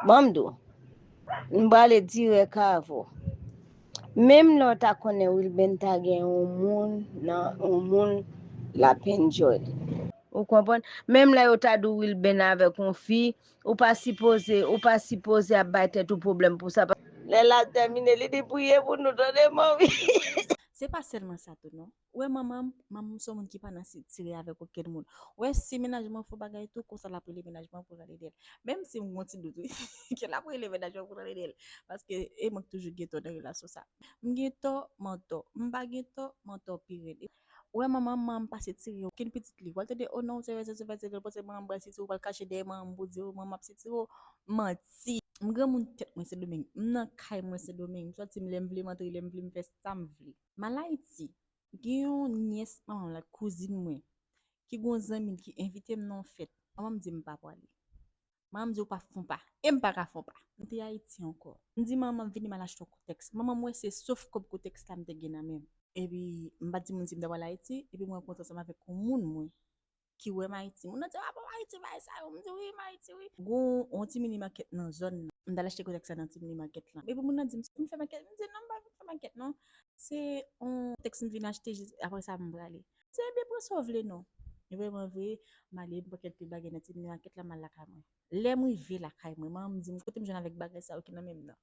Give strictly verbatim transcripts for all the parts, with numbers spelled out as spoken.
Ban m di w, m prale dirèk avè w. Menm lè w ta konnen Wilben ta gen yon moun nan yon moun l ap enjoy li. Ou konprann? Menm lè yo ta di w Wilben avèk yon fi, ou pa sipoze, ou pa sipoze ap bay tèt ou pwoblèm pou sa. Lè l ap tèmine, li di priye pou nou, tande manmi. Se pa sèlman sa tou non. Ou wè manman m, manman m se yon moun ki pa nan sitire avèk okenn moun. Ou wè si mennaj mwen fè bagay tou, konsa l ap rele mennaj mwen pou l rale dèyè l. Menm si m gon ti dout wi, ke l ap rele mennaj mwen pou l rale dèyè l. Paske e mwen k toujou gen tò nan relasyon sa. M gen tò, m an tò. M pa gen tò, m an tò pi rèd. Ou wè manman m, manman m pa sitire okenn pitit li. W al tande, o non, se vèse, se vèse, se vèse, manman m pral sitire w, pral kache dèyè manman m pou di w manman m ap sitire w. Manti. M granmoun tèt mwen Sendomeng. M nan kay mwen Sendomeng. M sòti m lè m vle, m antre lè m vle, m fè sa m vle. M al Ayiti. Gen yon nyès manman m la, kouzin mwen, ki gon zanmi l ki envite m nan yon fèt. Manman m di m pa prale. Manman m di ou pa fon pa. E m pa ka fon pa. M te Ayiti ankò. M di manman m vini m al achte yon koutèks. Manman m wè se sof kòb koutèks la m te gen nan men m. Epi m pa t di moun si m ta pral Ayiti, epi m rankontre ansanm avèk yon moun mwen ki wè m Ayiti. Moun nan di, a bon, Ayiti bay sa yo? M di, wi, m Ayiti, wi. Gon yon ti mini market nan zòn nan. M t al achte koutèks la nan ti mini market lan. Epi moun nan di m, vin fè market? M di, non, m pa vin fè market, non. Se yon koutèks m vin achte, jis apre sa m prale. Se byen pran sa w vle, non. E vrèman vre, m ale, m pran kèk ti bagay nan ti mini market la, m al lakay mwen. Lè m rive lakay mwen, manman m di m, kote m jwenn avèk bagay sa yo ki nan men m nan?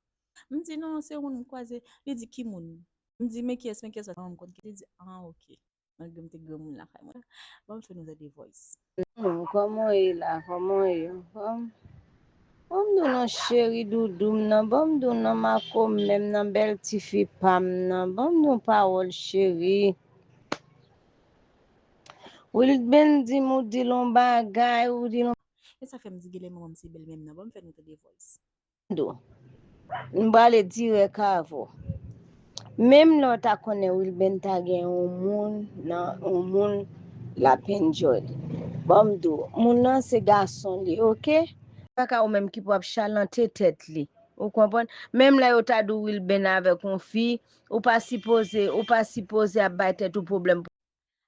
M di, non, se yon moun m kwaze. Li di, ki moun? M di, men kiyès, men kiyès? Manman m konn ki. Li di, ah, ok. Malgre m te granmoun lakay mwen. Ban m fè nou tande voice. Hmm, kòman w ye la? Kòman w ye? Ban m, ban m di w non cheri doudou m nan. Ban m di w non makomè m nan, bèl tifi pa m nan. Ban m di w pawòl cheri. Wilben di m ou di l yon bagay, ou di l yon. E sa fè m di genlè manman m se bèlmè m nan. Ban m fè nou tande voice. do. M prale dirèk avè w. Menm lè w ta konnen Wilben ta gen yon moun nan yon moun l ap enjoy li. Ban m di w, moun nan se gason li, oke? Pa ka ou menm ki pou ap chalante tèt li. Ou konprann? Menm lè yo ta di w Wilben avèk yon fi, ou pa sipoze, ou pa sipoze ap bay tèt ou pwoblèm.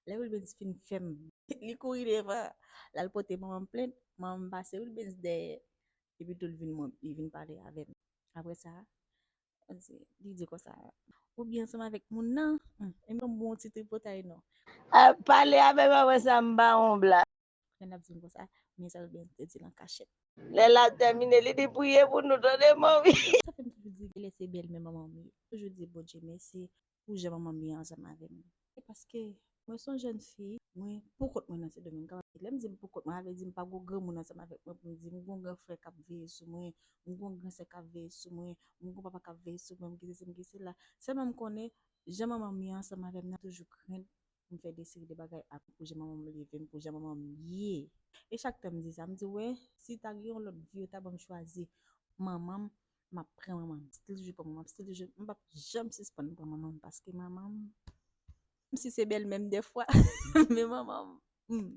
Lè Wilbens fin fè m, li kouri devan, l al pote manman m plent, manman m pase Wilbens dèyè, epi tou l vin, li vin pale avè m. Apre sa, li di konsa, ou byen ansanm avèk moun nan? Hmm, e m bon ti tripotay non. Pale avè m apre sa, m ba w yon blag. Lè l ap di m konsa, men sa Wilbens te di l an kachèt. Lè l ap tèmine, li di priye pou nou, tande manmi. Sa fè m toujou di, lè se bèlmè manman m ye. Toujou di Bondye mèsi pou jan manman m ye ansanm avè m. Se paske mwen se yon jèn fi, mwen poukont mwen nan Sendomeng. Lè m di m poukont mwen, sa vle di m pa gon granmoun ansanm avèk mwen pou m di m gon gran frè k ap veye sou mwen, m gon gran sè k ap veye sou mwen, m gon papa k ap veye sou mwen, m gen sesi, m gen sela. Sèlman m konnen, jan manman m ye ansanm avè m nan, toujou krenn pou m fè de seri de bagay pou jan manman m leve m, pou jan manman m ye. E chak tan m di sa, m di, wè, si ta gen yon lòt vi, yo ta ban m chwazi manman m, m ap pran manman m. M still toujou pran manman m, still toujou, m p ap janm sispann pran manman m, paske manman m, menm si se bèlmè m dèfwa, men manman m, hmm.